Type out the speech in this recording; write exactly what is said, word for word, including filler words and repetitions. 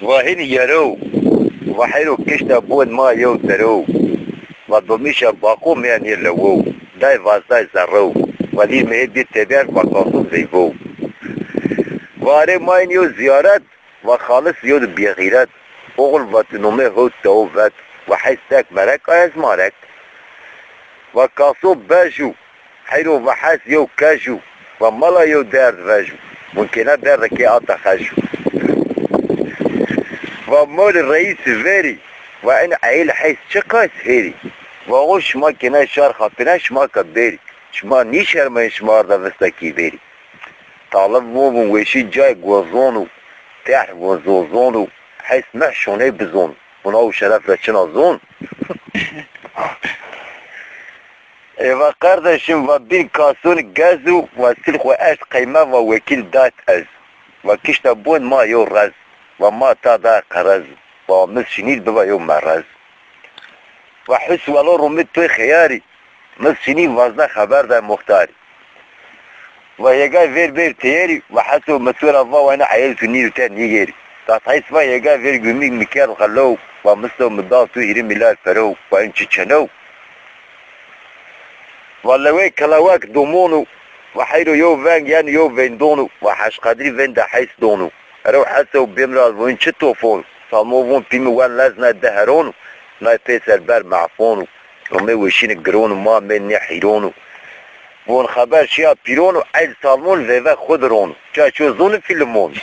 Va hênî yerow, va heyro kişta bon ma yew derow. Va domîşa baqo mîyanê lewow, day vazday zerrow. Va lîr mehê bir teber, va kasû zeyvow. Va arê ma yin yew zîyaret, va xalis yew di bêxîret. Oxil va ti nomê hewt dewo vet, va heys dek merek a ez marek. Va kaso bej û heyro va hes yew kej û va mala yew derd vej û vun kêna derdekê ata xej û. Va molî reîsî verî, va en eyl heys çi qays hêrî. Va o şima kêna şar xapîna şima ka bêrî. Şima nîşermayên şima arda vista kî bêrî. Talib von vun weşî cay gozon û tehr von zozon û heys meh şoney bizon. Vun aw şeref ra çina zon. Ê va qerdeşim, va bîn kasûn gez û va sil xwu eşt qeyme, va wekîl dat ez. Va kişta bon ma yew rez. Va ma ta da qerez. Va mis şinîr biva yew merez. Va hus welo rumit toy xeyarî. Mis şinî vazda xeber da muxtarî. Va hêgay vêr bêr teyerî, va heso mi to ra va wayna eyel tu nîr te nîgêrî. Tat heys va hêgay vêr gumî mi kerd xelow, va misto mi da tu hîrî mîlyar perow, va in çi çenow? Va lewey kelewek domonu, va heyro yew veng yen yew veyndonu, va Heş Qedrî veyndê heys donu. Erew heso bêmral, va in çi tofonu? Salmo vun pî mi wen lez nay di heronu, nay peyser ber mehfonu. Romê weşîni gironu, ma mê nê hîronu. Von xeber şiya pîron û eyl Salmon veve xwu di ron. Ça ço zoni fîlimon.